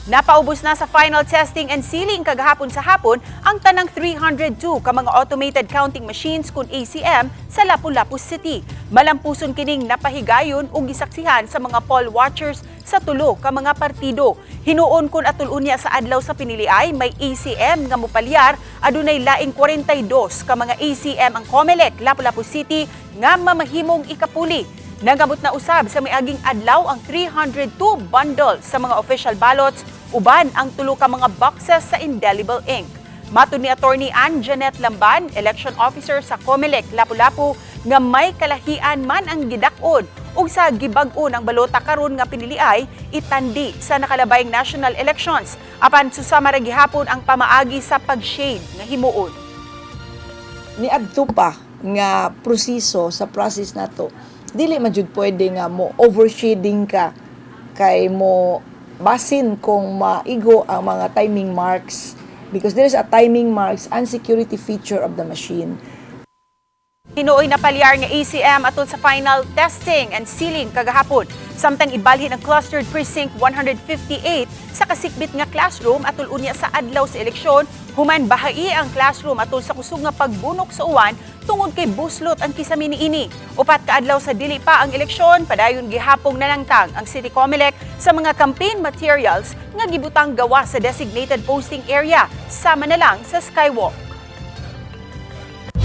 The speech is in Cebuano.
Napaubos na sa final testing and sealing kagahapon sa hapon ang tanang 302 ka mga automated counting machines kun ACM sa Lapu-Lapu City. Malampuson kining napahigayon ug gisaksihan sa mga poll watchers sa tulo ka mga partido. Hinuon kun atul unya sa adlaw sa piniliay may ACM nga mopalyar, adunay laing 42 ka mga ACM ang COMELEC Lapu-Lapu City nga mamahimong ikapuli. Nangabot na usab sa miaging adlaw ang 302 bundles sa mga official ballots uban ang tulo ka mga boxes sa indelible ink. Matod ni Attorney Ann Janet Lamban, election officer sa COMELEC Lapu-Lapu, nga may kalahian man ang gidak-on ug sa gibag-o ng balota karon nga piniliay itandi sa nakalabayng national elections. Apan susama ra gihapon ang pamaagi sa pag-shade nga himuon. Niadto pa nga proseso sa process nato, dili man jud pwede nga mo overshading ka kay mo basin kung maigo ang mga timing marks, because there is a timing marks and security feature of the machine. Hinuoy na palyar nga ACM atol sa final testing and sealing kagahapon. Samtang ibalhin ang clustered precinct 158 sa kasikbit nga classroom atol unya sa adlaw sa eleksyon, human bahai ang classroom atol sa kusog nga pagbunok sa uwan tungod kay buslot ang kisami niini. 4 ka adlaw sa dili pa ang eleksyon, padayon gihapong nalangtang ang City Comelec sa mga campaign materials nga gibutang gawa sa designated posting area, sama na lang sa skywalk.